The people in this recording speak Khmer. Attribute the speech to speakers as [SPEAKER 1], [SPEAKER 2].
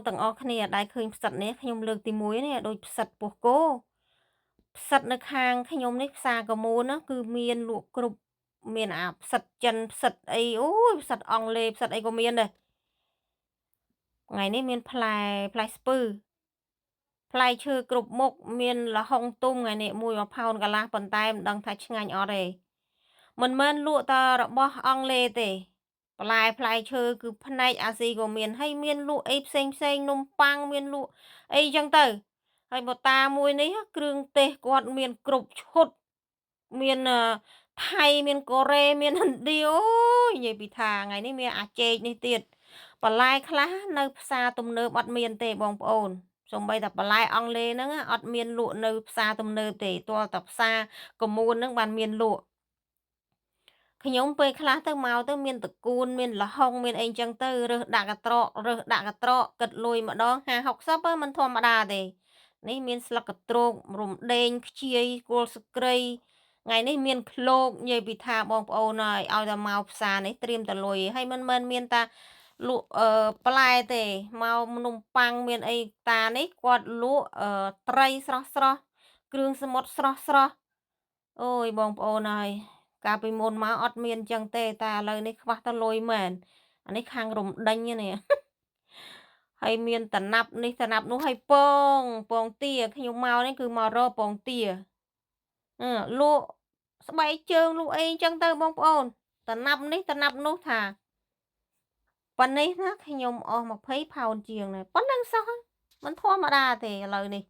[SPEAKER 1] នទាំងអស់គ្នាដែលឃើញផ្សិតនេះខ្ញុំលើកទី1នេះដូចផ្សិតពោះគោផ្សិតនៅខាងខ្ញុំនេះផ្សារក្រមួនណាគឺមានលក់គ្រប់មានអាផ្សិតចិនផ្សិតអីអូយផ្សិតអង់គ្លេសផ្សិតអីក៏មានដែរថ្ងៃនេះមានផ្លែផ្លែស្ពឺផ្លែឈើគ្រប់មុខមានល្ហុងទុំថ្ងៃនេះមួយ1ផោនកន្លះប៉ុន្តែមិនដឹងថាឆ្ងាញ់អត់ទេមិនមែនលក់តែរបស់អង់គ្លេសទេបន្លែផ្លែឈើគឺផ្នែកអាស៊ីក៏មានហើយមានលក់អីផ្សេងផ្សេងនំប៉័ងមានលក់អីចឹងទៅហើយបតាមួយនេះគ្រឿងទេសគាត់មានគ្រប់ឈុតមានថៃមានកូរ៉េមានឥណ្ឌាអូយនិយាយពីថាថ្ងៃនេះមានអាចេកនេះទៀតបន្លែខ្លះនៅផ្សារទំនើបអត់មានទេបងប្អូនសូម្បីតែបន្លែអង់គ្លេសហ្នឹងអត់មានលក់នៅផ្សារទំនើបទេទាល់តែផ្សារក្រមួនហ្នឹងបានមានលក់ខ្ញុំពេលខ្លះទៅមកទៅមានតកួនមានល្ហុងមានអីចឹងទៅរើសដាក់កត្រករើសដាក់កត្រកគិតលុយម្ដង50 60មិនធម្មតាទេនេះមានស្លឹកកន្ទ្រោករំដេងខ្ជាយគល់ស្គ្រីថ្ងៃនេះមានឃ្លោកនិយាយពីថាបងប្អូនហើយឲ្យតែមកផ្សារនេះត្រៀមតលុយហើយមិនមែនមានតាលក់អឺផ្លែទេមកនំប៉័ងមានអីតានេះគាត់លក់ត្រីស្រស់ស្រស់គ្រឿងសមុទ្រស្រស់ស្រស់អូយបងប្អូនហើយកាលពីមុនមកអត់មានចឹងទេតែឥឡូវនេះខ្វះតលុយមែនអានេះខាងរំដេញនេះហើយមានតណាប់នេះតណាប់នោះហើយពងពងទាខ្ញុំមកនេះគឺមករកពងទាអឺលក់ស្បែកជើងលក់អីចឹងទៅបងប្អូនតណាប់នេះតណាប់នោះថាប៉ុណ្នេះណាខ្ញុំអស់20ផោនជាងដែរប៉ុណ្ណឹងសោះមិនធម្មតាទេឥឡូវនេះ